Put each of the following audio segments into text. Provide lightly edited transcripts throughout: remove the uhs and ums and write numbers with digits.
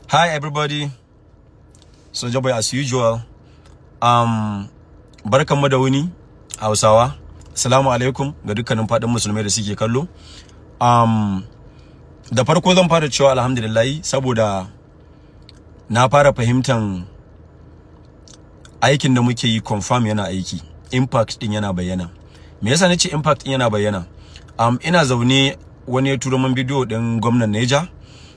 Hi everybody. Soja Boy as usual. Barkanmu da wuni, Hausawa. Assalamu alaikum ga dukkanin faɗin musulmai da suke kallo. Da farko zan fara cewa alhamdulillah, saboda na fara fahimtan aikin da muke yi confirm yana aiki. Impact din yana bayyana. Me yasa nace impact din yana bayyana? Ina zaune wani ya turo min bidiyo din gwamnan Neja,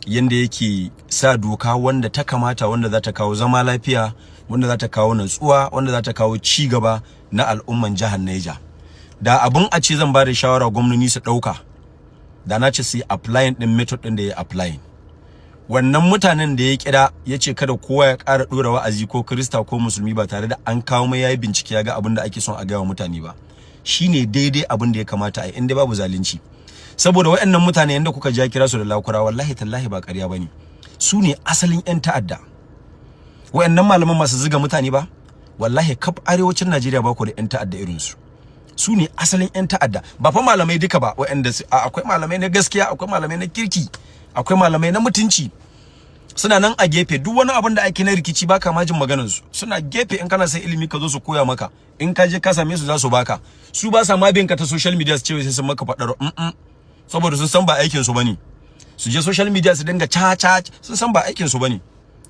yanda yake sa doka wanda ta kamata, wanda za ta kawo zama lafiya, wanda za ta kawo natsuwa, wanda za ta kawo ci gaba na al'umman jihar Neja. Da abun a ce zan ba da shawara gwamnoni su ɗauka, da na ce su yi applying ɗin method ɗin da ya applying. Wannan mutanen da ya kira ya ce kada kowa ya ƙara ɗora wa'azi, ko Kirista ko Musulmi, ba tare da an kawo mai yayi bincike ya ga abin da ake son a gaya wa mutane ba, shine daidai abin da ya kamata a yi inda babu zalunci. Saboda waɗannan mutane yanda kuka ja kira su da lakura, wallahi tallahi ba ƙarya bane, su ne asalin ƴan ta'adda. Waɗannan malaman masu ziga mutane ba, wallahi kaf arewacin Najeriya ba ku da ƴan ta'adda irin su. Su ne asalin ƴan ta'adda. Ba fa malamai duka ba, waɗanda akwai malamai na gaskiya, akwai malamai na kirki, akwai malamai na mutunci, suna nan a gefe. Duk wani abin da ake na rikici baka ma jin maganar su, suna gefe. In kana son ilimi, ka zo su koya maka. In ka je ka same su, za su baka. Su ba sa ma bin ka ta social media su ce sai sun maka fadar saboda sun san ba aikin su bane. Su je social media su dinga cha cha, sun san ba aikin su bane.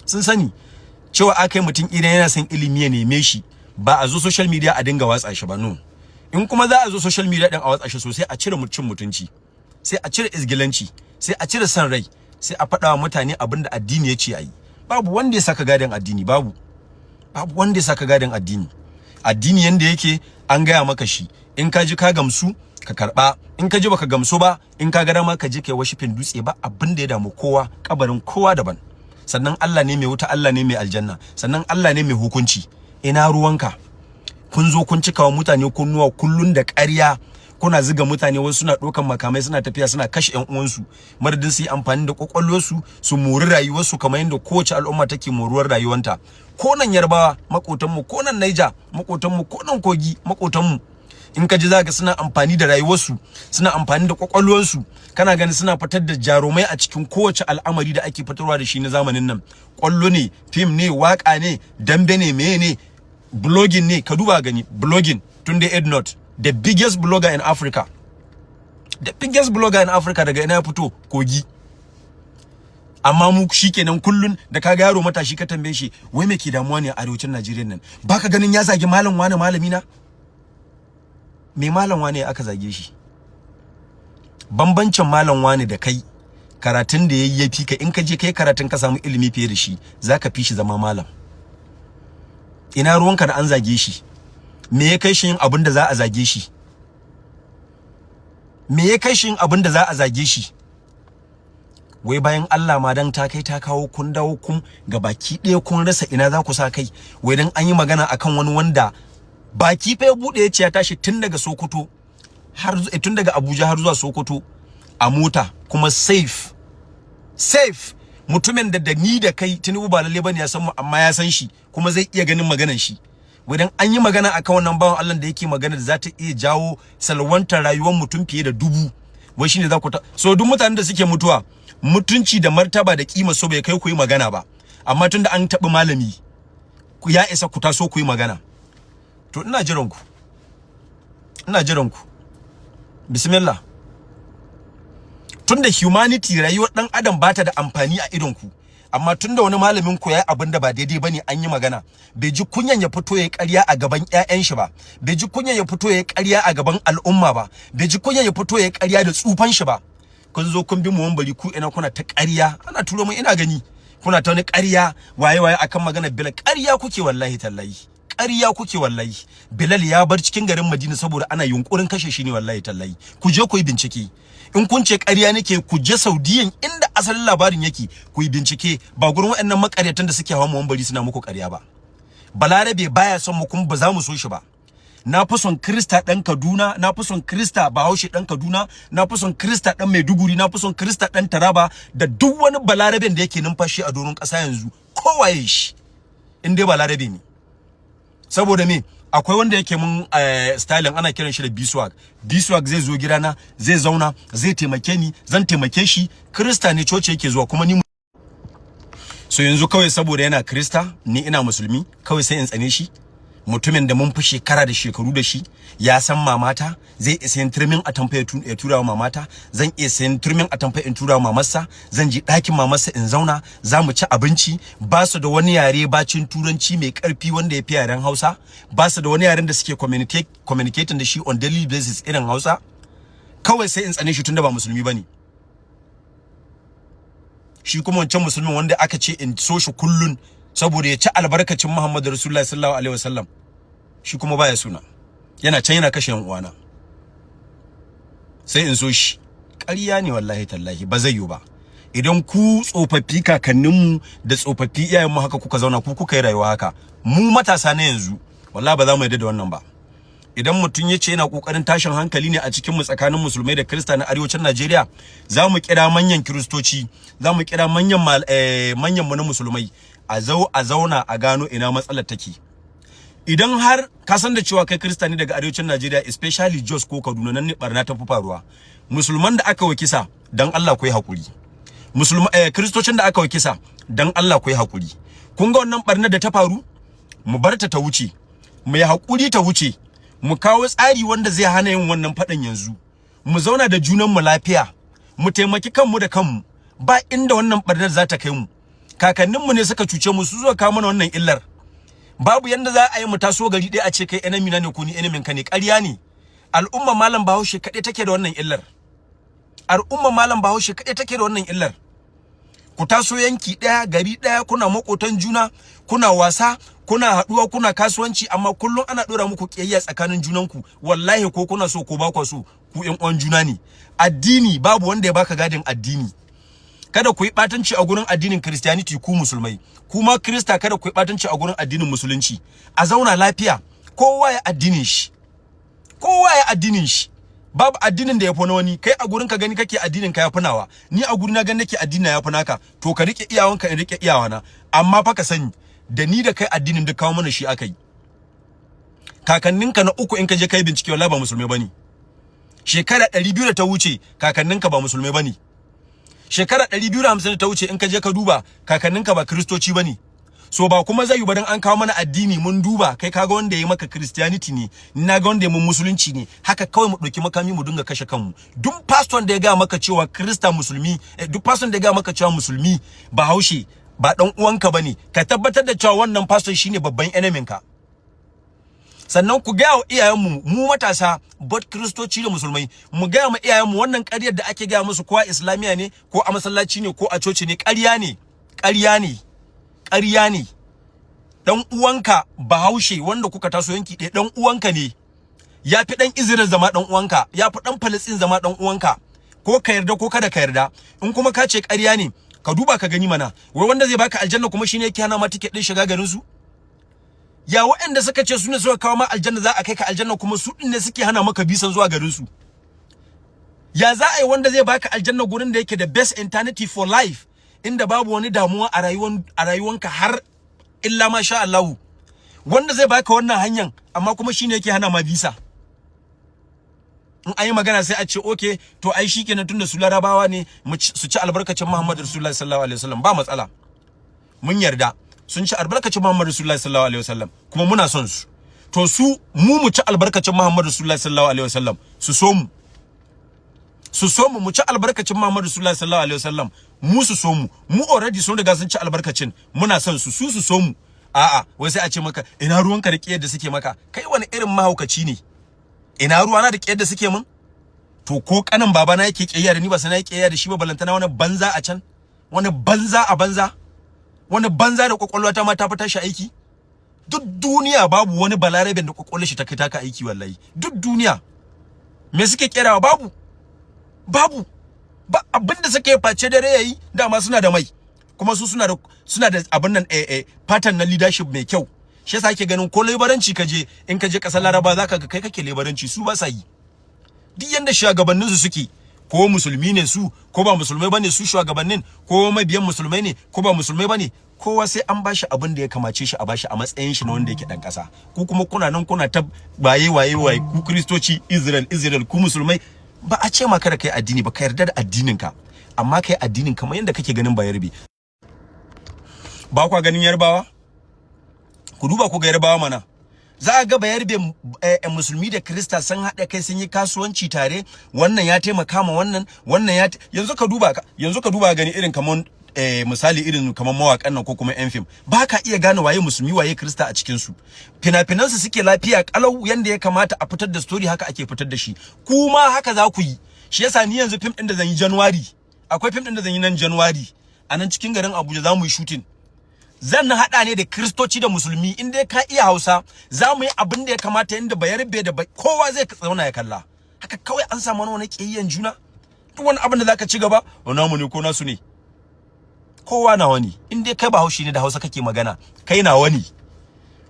Sun sani cewa akai mutum idan yana son ilimi ya neme shi, ba a zo social media a dinga watsa shi ba. No, in kuma za a zo social media din a watsa shi sosai, a cire mutum mutunci, sai a cire izgilanci, sai a cire san rai, sai a faɗa wa mutane abin da addini ya ce a yi. Babu wanda ya saka gadon addini, babu, babu wanda ya saka gadon addini. Addini yanda yake an gaya maka shi. In ka ji ka gamsu, ka karba. In ka ji baka gamsu ba, in ka ga dama ka je kai worshiping dutse, ba abin da ya damu kowa. Kabarin kowa daban. Sannan Allah ne mai wuta, Allah ne mai aljanna, sannan Allah ne mai hukunci. Ina ruwanka? Kun zo kun cika wa mutane kunnuwa kullun da ƙarya, kuna ziga mutane. Wasu suna ɗaukan makamai suna tafiya suna kashe ƴan uwansu, madadin su yi amfani da kwakwalwarsu su mori rayuwarsu kamar yadda kowace al'umma take moruwar rayuwanta. Ko nan Yarbawa makotanmu, ko nan Naija makotanmu, ko nan Kogi makotanmu, in ka ji zaka suna amfani da rayuwarsu, suna amfani da kwakwalwarsu. Kana ganin suna fitar da jarumai a cikin kowace al'amari da ake fitarwa da shi na zamanin nan: kwallo ne, fim ne, waka ne, dambe ne, meye ne, blogging ne. Ka duba gani blogging, Tunde Ednut, the biggest blogger in Africa, the biggest blogger in Africa, daga ina ya fito? Kogi. Amma mu shikenan, kullun da kaga yaro matashi ka tambaye shi wai me ke damuwa ne a arewacin Najeriya nan, baka ganin ya zagi malam wani, malami na me, malam wani aka zage shi. Bambancin malam wani da kai, karatun da yayi yafi ka. In ka je kai karatun ka samu ilimi fiye da shi, zaka fi shi zama malam. Ina ruwanka da an zage shi? Me ya kai shi yin abin da za a zage shi? Me ya kai shi yin abin da za a zage shi? Wai bayan Allah ma dan ta kai ta kawo, kun dawo kun ga baki ɗaya kun rasa ina za ku sa kai. Wai dan an yi magana akan wani wanda baki fa ya bude ya ce ya tashi tun daga Sokoto har tun daga Abuja har zuwa Sokoto a mota, kuma safe safe. Mutumin da da ni da kai, Tinubu ba lalle bane ya san mu, amma ya san shi kuma zai iya ganin maganar shi. Wai dan an yi magana akan wannan bawan Allah da yake magana da za ta iya jawo salwantar rayuwar mutum fiye da 1000, wai shine za ku ta so. Duk mutanen da suke mutuwa, mutunci da martaba da kima so bai kai ku yi magana ba, amma tunda an taɓi malami ku ya isa ku taso ku yi magana. To ina jiran ku, ina jiran ku. Bismillah. Tunda humanity, rayuwar dan adam, bata da amfani a idon ku, amma tunda wani malamin ku yayi abin da ba daidai bane an yi magana, bai ji kunyan ya fito yayi ƙarya a gaban ƴaƴan shi ba, bai ji kunyan ya fito yayi ƙarya a gaban al'umma ba, bai ji kunyan ya fito yayi ƙarya da tsufan shi ba, kun zo kun bi mu wambari ku ina kuna ta ƙarya. Ana turo mun, ina gani kuna ta wani ƙarya waye waye akan magana Bilal. Ƙarya kuke, wallahi tallahi ƙarya kuke. Wallahi Bilal ya bar cikin garin Madina saboda ana yunkurin kashe shi ne. Wallahi tallahi ku je ku yi bincike. In kun ce ƙarya nake, ku je Saudiyan inda asalin labarin yake ku yi bincike, ba gurin waɗannan makaryatan da suke hawa mu suna muku ƙarya ba. Balarabe baya son mu kuma ba za mu so shi ba. Na fi son Krista ɗan Kaduna, na fi son Krista Bahaushe ɗan Kaduna, na fi son Krista ɗan Maiduguri, na fi son Krista ɗan Taraba, da duk wani balaraben da yake numfashi a doron ƙasa yanzu, kowaye shi, in dai balarabe ne. Saboda me? Akwai wanda yake mun styling, ana kiran shi da Biswag. Biswag zai zo gidana, zai zauna, zai taimake ni, zan taimake shi. Krista ne, coci yake zuwa, kuma ni. So yanzu kawai saboda yana Krista, ni ina Musulmi, kawai sai in tsane shi? Mutumin da mun fi shekara da shekaru da shi, ya san mamata, zai iya sayan turmin atamfa ya tura wa mamata, zan iya sayan turmin atamfa in tura wa mamarsa, zan je ɗakin mamarsa in zauna, za mu ci abinci. Ba su da wani yare bacin Turanci mai ƙarfi wanda ya fi yaren Hausa. Ba su da wani yaren da suke communicating da shi on daily basis irin Hausa. Kawai sai in tsane shi tunda ba Musulmi bane. Shi kuma wancan Musulmin wanda aka ce in so shi kullun saboda ya ci albarkacin Muhammadu Rasulullahi sallallahu alaihi wasallam, shi kuma baya suna, yana can yana kashe yan uwana, sai in so shi? Ƙarya ne, wallahi tallahi ba zai yiwu ba. Idan ku tsofaffi kakanninmu da tsofaffi iyayenmu haka kuka zauna, ku kuka yi rayuwa haka, mu matasa na yanzu wallahi ba za mu yarda da wannan ba. Idan mutum ya ce yana kokarin tashin hankali ne a cikin mu tsakanin Musulmai da Kirista na arewacin Najeriya, za mu kira manyan Kiristoci, za mu kira manyan mu na Musulmai, a zauna a gano ina matsalar take. Idan har ka san da cewa kai Kirista ne daga arewacin Najeriya, especially Jos ko Kaduna, nan ne barna ta fi faruwa. Musulman da aka wa kisa, dan Allah ku yi hakuri. Kiristocin da aka wa kisa, dan Allah ku yi hakuri. Kun ga wannan barnar da ta faru, mu bar ta ta wuce, mu yi hakuri ta wuce, mu kawo tsari wanda zai hana yin wannan faɗan. Yanzu mu zauna da junanmu lafiya, mu taimaki kanmu da kanmu. Ba inda wannan barnar za ta kai mu. Kakanninmu ne suka cuce mu, su zuwa kawo mana wannan illar. Babu yanda za a yi mu taso gari ɗaya a ce kai enemy na ne ko ni enemy ka ne. Ƙarya ne. Al'umma Malam Bahaushe kaɗai take da wannan illar. Al'umma Malam Bahaushe kaɗai take da wannan illar. Ku taso yanki ɗaya, gari ɗaya, kuna makotan juna, kuna wasa, kuna haɗuwa, kuna kasuwanci, amma kullum ana ɗora muku ƙiyayya tsakanin junanku. Wallahi ko kuna so ko ba ku so, ku ƴan uwan juna ne. Addini, babu wanda ya baka gadin addini. Kada ku yi ɓatanci a gurin addinin Christianity, ku Musulmai. Kuma Krista, kada ku yi ɓatanci a gurin addinin Musulunci. A zauna lafiya, kowa ya addinin shi, kowa ya addinin shi. Babu addinin da ya fi na wani. Kai a gurin ka gani kake addinin ka ya fi nawa, ni a gurin na gani nake addinin ya fi naka. To ka rike iyawanka, in rike iyawana. Amma fa ka sani, da ni da kai, addinin duk kawo mana shi aka yi. Kakanninka na uku, in ka je kai bincike, wallahi ba Musulmai bane. Shekara 200 da ta wuce, kakanninka ba Musulmai bane. Shekara 250 da ta wuce, in ka je ka duba, kakanninka ba Kristoci bane. So ba kuma zai yi ba dan an kawo mana addini, mun duba, kai kaga wanda ya maka Christianity ne, ni na ga wanda ya mun Musulunci ne, haka kawai mu ɗauki makami mu dinga kashe kanmu. Duk pastor da ya ga maka cewa Krista Musulmi, duk pastor da ya ga maka cewa Musulmi Bahaushe ba dan uwanka bane, ka tabbatar da cewa wannan pastor shine babban enemy ka. Sannan ku gaya wa iyayenmu, mu matasa, both Kristoci da Musulmai, mu gaya ma iyayenmu wannan ƙaryar da ake gaya musu, ko a Islamiya ne, ko a masallaci ne, ko a coci ne, ƙarya ne, ƙarya ne, ƙarya ne. Dan uwanka Bahaushe wanda kuka taso yanki ɗaya, dan uwanka ne. Ya fi dan Israel zama dan uwanka, ya fi dan Palestine zama dan uwanka, ko ka yarda ko kada ka yarda. In kuma ka ce ƙarya ne, ka duba ka gani mana. Wai wanda zai baka aljanna kuma shine yake hana ma ticket din shiga garin su? Ya waɗanda suka ce su ne suka kawo ma aljanna, za a kai ka aljanna, kuma su din ne suke hana maka bisan zuwa garin su? Ya za a yi wanda zai baka aljanna, gurin da yake da best eternity for life, inda babu wani damuwa a rayuwanka har illa ma sha Allah, wanda zai baka wannan hanyar, amma kuma shine yake hana ma visa? In an yi magana sai a ce, "Okay, to ai shikenan, tunda su Larabawa ne, su ci albarkacin Muhammadu Rasulullahi sallallahu alaihi wasallam, ba matsala." Mun yarda sun ci albarkacin Muhammadu Rasulullahi sallallahu alaihi wasallam, kuma muna son su. To su mu ci albarkacin Muhammadu Rasulullahi sallallahu alaihi wasallam, su so mu, su so mu. Mu ci albarkacin Muhammadu Rasulullahi sallallahu alaihi wasallam, mu su so mu. Mu already sun riga sun ci albarkacin, muna son su, su su so mu. A'a, wai sai a ce maka, "Ina ruwanka da kiyar da suke maka?" Kai wani irin mahaukaci ne? Ina ruwana da kiyar da suke min? To ko kanin babana yake kiyaya da ni, ba sai na yi kiyaya da shi ba, balantana wani banza a can, wani banza a banza, wani banza da kwakwalwa ta ma ta fita shi aiki. Duk duniya babu wani Balarabin da kwakwalwar shi ta kai taka aiki, wallahi. Duk duniya me suke kerawa? Babu, babu ba abinda suke face dare yayi. Dama suna da mai, kuma su suna da abin nan, pattern na leadership mai kyau. Shi yasa ake ganin ko lebaranci kaje, in kaje kasar Laraba, zaka ga kai kake lebaranci, su ba sa yi. Duk yanda shugabannin su suke, ko Musulmi ne su ko ba Musulmai bane su shugabannin, ko mabiyan Musulmai ne ko ba Musulmai bane, kowa sai an bashi abin da ya kamace shi a bashi a matsayin shi na wanda yake dan kasa. Ku kuma kuna nan kuna ta waye waye waye, ku Kristoci, Israel, Israel, ku Musulmai. Ba a ce ma kada kai addini ba, ka yarda da addinin ka, amma kai addinin kamar yanda kake ganin Bayarbe. Ba kwa ganin Yarbawa? Ku duba ku ga Yarbawa mana. Za a ga Bayarbe, Musulmi da Krista sun haɗa kai, sun yi kasuwanci tare. Wannan ya taimaka ma wannan, wannan ya yanzu ka duba gani irin kaman misali irin kaman mawakan nan ko kuma yan fim, ba ka iya gane waye Musulmi, waye Krista a cikin su. Fina-finan su suke lafiya kalau. Yanda ya kamata a fitar da story, haka ake fitar da shi. Kuma haka za ku yi. Shi yasa ni yanzu fim din da zan yi January, akwai fim din da zan yi nan January a nan cikin garin Abuja, za mu yi shooting. Zan haɗa ne da Kristoci da Musulmi. In dai ka iya Hausa, za mu yi abin da ya kamata, yanda Bayarbe da kowa zai zauna ya kalla. Haka kawai an samu wani ƙiyayyen juna. Duk wani abin da zaka ci gaba, namu ne ko nasu ne, kowa na wani. In dai kai Bahaushe ne, da Hausa kake magana, kai na wani.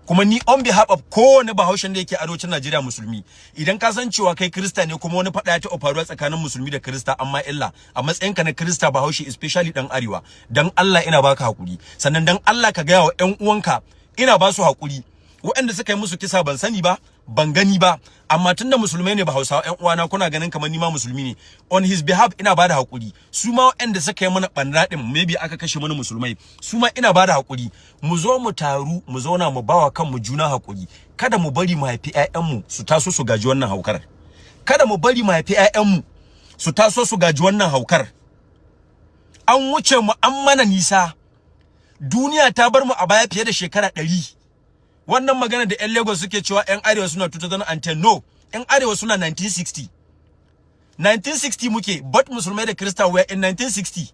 Kuma ni, on behalf of kowane Bahaushen da yake arewacin Najeriya Musulmi, idan ka san cewa kai Kirista ne, kuma wani faɗa ya taɓa faruwa tsakanin Musulmi da Kirista, amma illa a matsayinka na Kirista Bahaushe, especially dan arewa, dan Allah ina baka hakuri. Sannan dan Allah ka gaya wa ƴan uwanka ina ba su hakuri. Waɗanda suka yi musu kisa, ban sani ba, ban gani ba, amma tunda Musulmai ne ba Hausawa ƴan uwana, kuna ganin kamar ni ma Musulmi ne, on his behalf ina bada hakuri. Su ma waɗanda suka yi mana ɓanna din, maybe aka kashe mana Musulmai, su ma ina bada hakuri. Mu zo mu taru, mu zauna, mu bawa kanmu juna hakuri. Kada mu bari mu haifi ƴaƴanmu su taso su gaji wannan haukar. Kada mu bari mu haifi ƴaƴanmu su taso su gaji wannan haukar. An wuce mu, an mana nisa. Duniya ta bar mu a baya fiye da shekara 100. Wannan magana da 'yan Lagos suke cewa 'yan Arewa suna 2010, no, 'yan Arewa suna 1960. 1960 muke, but Musulmai da Krista were in 1960.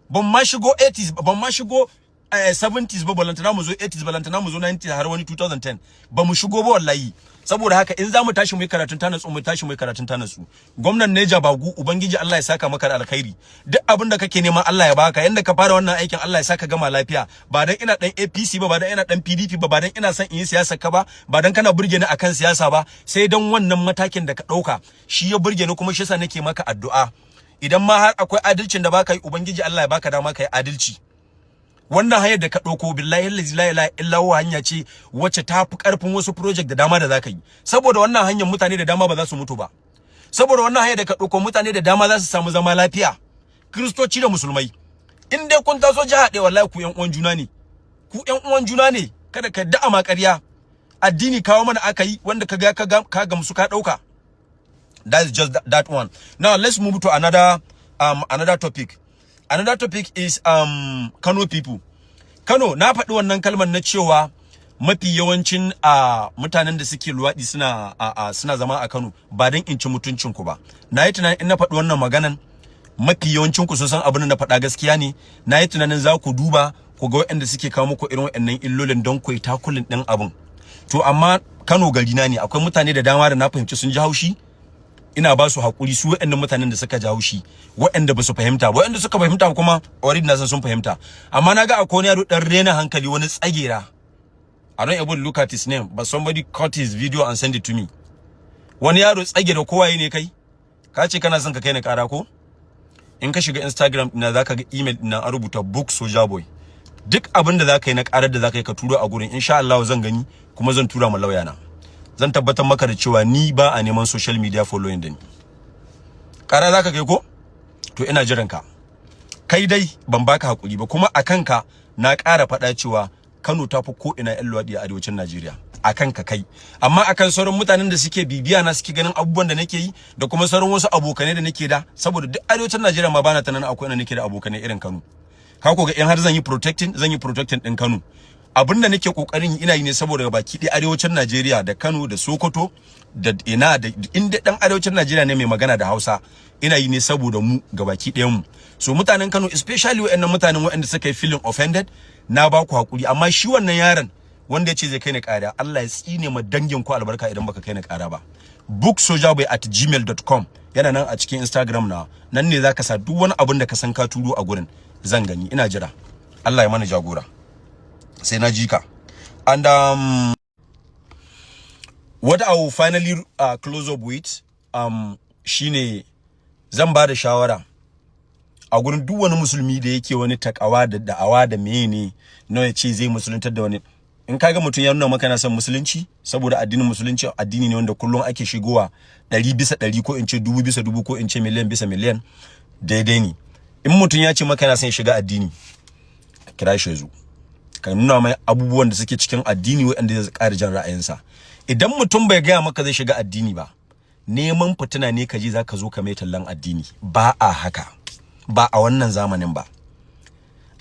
Ban ma shigo 80s, ban ma shigo 70s ba, balantana mu zo 80s, balantana mu zo 90s, har wani 2010 ba mu shigo ba wallahi. Saboda haka in za mu tashi mu yi karatun ta natsu, mu tashi mu yi karatun ta natsu. Gwamnan Neja Bagu, Ubangiji Allah ya saka maka da alkhairi. Duk abin da kake nema, Allah ya baka. Yanda ka fara wannan aikin, Allah ya saka gama lafiya. Ba dan ina dan APC ba, ba dan ina dan PDP ba, ba dan ina son in yi siyasa ka ba, ba dan kana burge ni akan siyasa ba, sai dan wannan matakin da ka dauka shi ya burge ni, kuma shi yasa nake maka addu'a. Idan ma har akwai adalcin da baka yi, Ubangiji Allah ya baka dama ka yi adalci. Wannan hanyar da ka ɗauko, billahi la ilaha illa huwa, hanya ce wacce ta fi ƙarfin wasu project da dama da zaka yi. Saboda wannan hanyar, mutane da dama ba za su mutu ba. Saboda wannan hanyar da ka ɗauko, mutane da dama za su samu zama lafiya, Kristoci da Musulmai. In dai kun taso jiha ɗaya, wallahi ku ƴan uwan juna ne, ku ƴan uwan juna ne. Kada ka da'a ma ƙarya. Addini kawo mana aka yi. Wanda ka ga ka gamsu, ka ɗauka. That's just that one. Now let's move to another topic. Another topic is Kano people. Kano, na faɗi wannan kalmar na cewa mafi yawancin a mutanen da suke luwaɗi suna zama a Kano, ba don in ci mutuncin ku ba. Na yi tunanin in na faɗi wannan maganan, mafi yawancin ku sun san abin da na faɗa gaskiya ne. Na yi tunanin za ku duba ku ga waɗanda suke kawo muku irin waɗannan illolin don ku yi tackling ɗin abin. To amma Kano gari na ne. Akwai mutane da dama da na fahimci sun ji haushi. Ina ba su hakuri, su waɗannan mutanen da suka ji haushi, waɗanda ba su fahimta ba. Waɗanda suka fahimta kuma, already na san sun fahimta. Amma na ga akwai wani yaro dan rena hankali, wani tsagera. I don't even look at his name, but somebody caught his video and send it to me. Wani yaro tsagera, kowaye ne kai, ka ce kana son ka kai ni kara ko? In ka shiga Instagram ina, zaka ga email ina an rubuta Book Soja Boy. Duk abin da zaka yi na karar da zaka yi, ka turo a gurin. Insha Allah zan gani kuma zan tura ma lauya na. Zan tabbatar maka da cewa ni ba a neman social media following da ni. Kara zaka kai ko? To ina jiran ka. Kai dai ban baka hakuri ba. Kuma a kanka na ƙara faɗa cewa Kano ta fi ko ina ƴan luwaɗi a arewacin Najeriya, akan ka kai. Amma akan sauran mutanen da suke bibiya na, suke ganin abubuwan da nake yi, da kuma sauran wasu abokanai da nake da, saboda duk arewacin Najeriya ma bana tunanin akwai inda nake da abokanai irin Kano. Ka ko ga in har zan yi protecting din Kano, abin da nake kokarin ina yi ne saboda baki ɗaya arewacin Najeriya, da Kano da Sokoto da ina da inda dan arewacin Najeriya ne mai magana da Hausa, ina yi ne saboda mu gabaki ɗayan mu. So mutanen Kano, especially waɗannan mutanen waɗanda suka yi feeling offended, na ba ku hakuri. Amma shi wannan yaron wanda ya ce zai kai ni ƙara, Allah ya tsine ma dangin ku albarka idan baka kai ni ƙara ba. booksojaboy@gmail.com yana nan a cikin Instagram na. Nan ne zaka sa duk wani abun da ka san ka turo a gurin, zan gani. Ina jira. Allah ya mana jagora. Sai na ji ka. And what I will finally close up with shine zan ba da shawara a gurin duk wani Musulmi da yake wani takawa da da'awa da mene na ya ce zai musuluntar da wani. In kaga mutum ya nuna maka yana son musulunci, saboda addinin Musulunci addini ne wanda kullum ake shigowa 100%, ko in ce 1000%, ko in ce miliyan bisa miliyan, daidai ne. In mutum ya ce maka yana son shiga addini, kira shi ya zo. Ka nuna mai abubuwan da suke cikin addini waɗanda zai ƙara jan ra'ayinsa. Idan mutum bai gaya maka zai shiga addini ba, neman fitina ne ka je zaka zo ka mai tallan addini. Ba a haka, ba a wannan zamanin ba.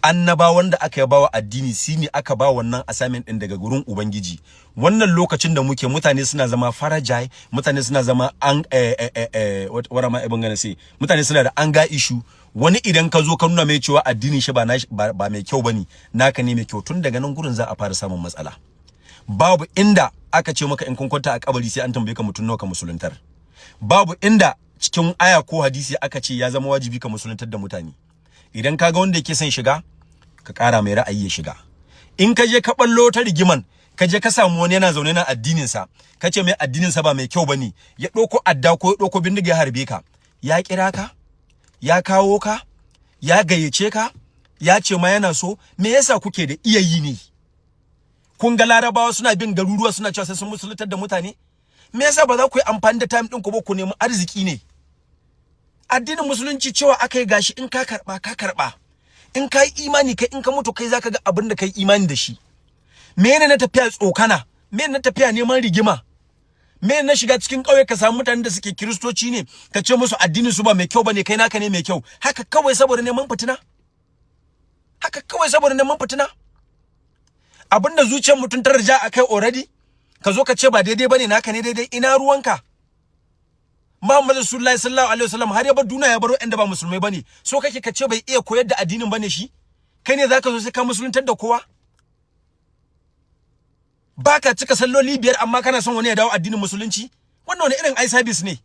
Annabawan da aka bawa addini shine aka ba wannan assignment din daga gurin Ubangiji. Wannan lokacin da muke, mutane suna zama fragile, mutane suna zama an what am I even gonna say, mutane suna da anger issue. Wani idan ka zo ka nuna mai cewa addinin shi ba mai kyau bane, naka ne mai kyau, tun daga nan gurin za a fara samun matsala. Babu inda aka ce maka in kun kwanta a kabari sai an tambaye ka mutum nawa ka musuluntar. Babu inda cikin aya ko hadisi aka ce ya zama wajibi ka musuluntar da mutane. Idan kaga wanda yake son shiga, ka ƙara mai ra'ayi ya shiga. In ka je ka ballo ta rigiman, ka je ka samu wani yana zaune na addinin sa, ka ce mai addinin sa ba mai kyau bane, ya ɗauko adda ko ya ɗauko bindiga ya harbe ka, ya kira ka, ya kawo ka, ya gayyace ka, ya ce ma yana so? Me yasa kuke da iya yi ne? Kun ga Larabawa suna bin garuruwa suna cewa sai sun musuluntar da mutane. Me yasa ba za ku yi amfani da time ɗin ku ba ku nemi arziki ne? Addinin Musulunci cewa aka yi gashi, in ka karba, ka karba. In ka yi imani kai, in ka mutu kai zaka ga abin da kai imani da shi. Mene na tafiya tsokana? Mene na tafiya neman rigima? Mene na shiga cikin ƙauye ka samu mutanen da suke Kiristoci ne, ka ce musu addinin su ba mai kyau bane, kai naka ne mai kyau? Haka kawai saboda neman fitina, haka kawai saboda neman fitina. Abinda zuciyar mutum ta rija akai already, ka zo ka ce ba daidai bane, naka ne daidai. Ina ruwanka? Muhammad Rasulullahi sallallahu alaihi wasallam har ya bar duniya ya baro inda ba musulmai bane. So kake ka ce bai iya koyar da addinin bane shi? Kai ne zaka zo sai ka musuluntar da kowa? Baka cika salloli 5 amma kana son wani ya dawo addinin Musulunci? Wannan wani irin eye service ne?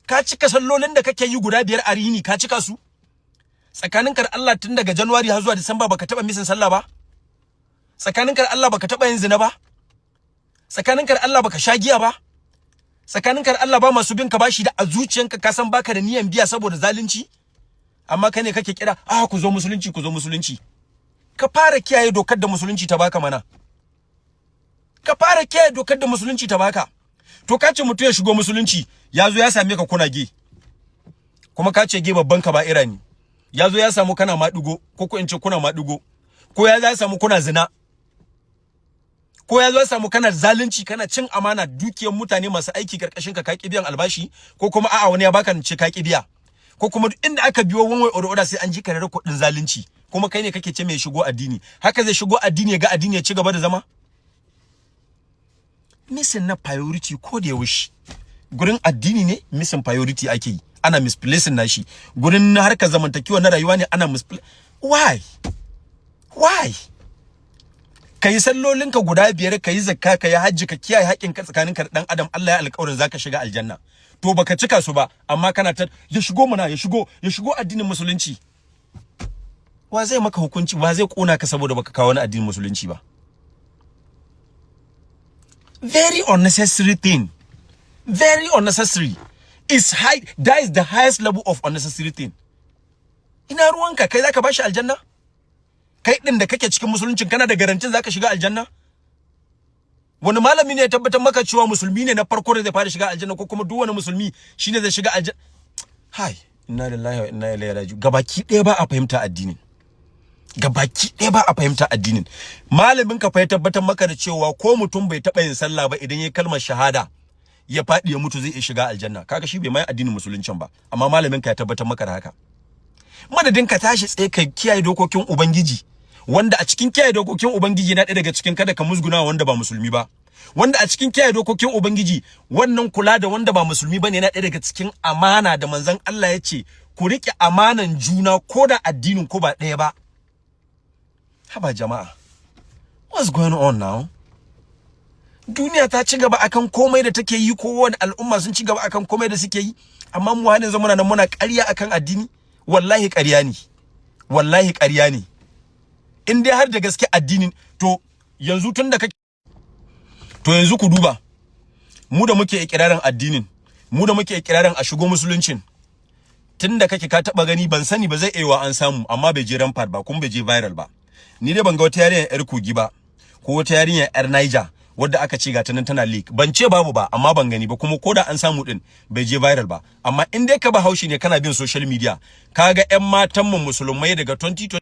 Ka cika sallolin da kake yi guda 5 a rini? Ka cika su tsakaninka da Allah? Tun daga January har zuwa Disamba baka taba missing sallah ba? Tsakaninka da Allah baka taba yin zina ba? Tsakaninka da Allah baka sha giya ba? Tsakaninka da Allah ba masu bin ka bashi da a zuciyanka ka san baka da niyan biya saboda zalunci? Amma kai ne kake kira, "Ah, ku zo Musulunci, ku zo Musulunci." Ka fara kiyaye dokar da Musulunci ta baka mana. Ka fara kiyaye dokar da Musulunci ta baka. To, ka ce mutum ya shigo Musulunci, ya zo ya same ka kuna gay, kuma ka ce gay babban kaba'ira ne. Ya zo ya samu kana maɗigo, ko in ce kuna maɗigo, ko ya zo ya samu kuna zina, ko ya zo ya samu kana zalunci, kana cin amana, dukiyar mutane masu aiki karkashin ka, ka biyan albashi, ko kuma a'a, wani ya baka ce ka biya, ko kuma duk inda aka biyo one way or other sai an ji ka da kuɗin zalunci, kuma kai ne kake ce mai shigo addini. Haka zai shigo addini ya ga addini ya ci gaba da zama? Missing na priority ko da yaushe gurin addini ne, missing priority ake yi, ana misplacing nashi. Gurin harkar zamantakewa na rayuwa ne, ana misplacing. Why? Ka yi sallolinka guda 5, ka yi zakka, ka yi hajji, ka kiyaye haƙƙinka tsakaninka da ɗan adam, Allah ya alƙawarin zaka shiga aljanna. To, baka cika su ba, amma kana ta ya shigo mana, ya shigo, ya shigo addinin Musulunci. Wa zai maka hukunci? Wa zai kona ka saboda baka kawo wani addinin Musulunci ba? Very unnecessary thing, very unnecessary. Is high, that is the highest level of unnecessary thing. Ina ruwanka? Kai zaka bashi aljanna? Kai din da kake cikin Musuluncin, kana da garantin zaka shiga aljanna? Wani malami ne ya tabbatar maka cewa musulmi ne na farko da zai fara shiga aljanna, ko kuma duk wani musulmi shine zai shiga aljanna? Hai, inna lillahi wa inna ilaihi raji'un. Gabaki ɗaya ba a fahimta addinin, gabaki ɗaya ba a fahimta addinin. Malamin ka fa ya tabbatar maka da cewa ko mutum bai taɓa yin sallah ba, idan ya kalmar shahada ya faɗi ya mutu, zai iya shiga aljanna. Kaga shi bai mai addinin Musuluncin ba, amma malamin ka ya tabbatar maka da haka. Madadin ka tashi tsaye ka kiyaye dokokin Ubangiji, wanda a cikin kiyaye dokokin Ubangiji na ɗaya daga cikin kada ka musguna wanda ba musulmi ba, wanda a cikin kiyaye dokokin Ubangiji wannan kula da wanda ba musulmi bane na ɗaya daga cikin amana da manzon Allah ya ce ku riƙe amanan juna ko da addinin ku ba ɗaya ba. Haba jama'a, what's going on now? Duniya ta ci gaba akan komai da take yi, kowane al'umma sun ci gaba akan komai da suke yi, amma mu har yanzu muna nan muna ƙarya akan addini. Wallahi ƙarya ne, wallahi ƙarya ne. In dai har da gaske addinin, to yanzu tun da kake, to yanzu ku duba, mu da muke ikirarin addinin, mu da muke ikirarin a shigo Musuluncin, tun da kake ka taba gani? Ban sani ba, zai iya an samu, amma bai je rampart ba, kuma bai je viral ba. Ni dai ban ga wata yarinya yar Kogi ba, ko wata yarinya yar Niger wadda aka ce ga ta nan tana leak. Ban ce babu ba, amma ban gani ba, kuma ko da an samu din bai je viral ba. Amma in dai ka ba haushi ne, kana bin social media, kaga ƴan matan mu musulmai daga 2020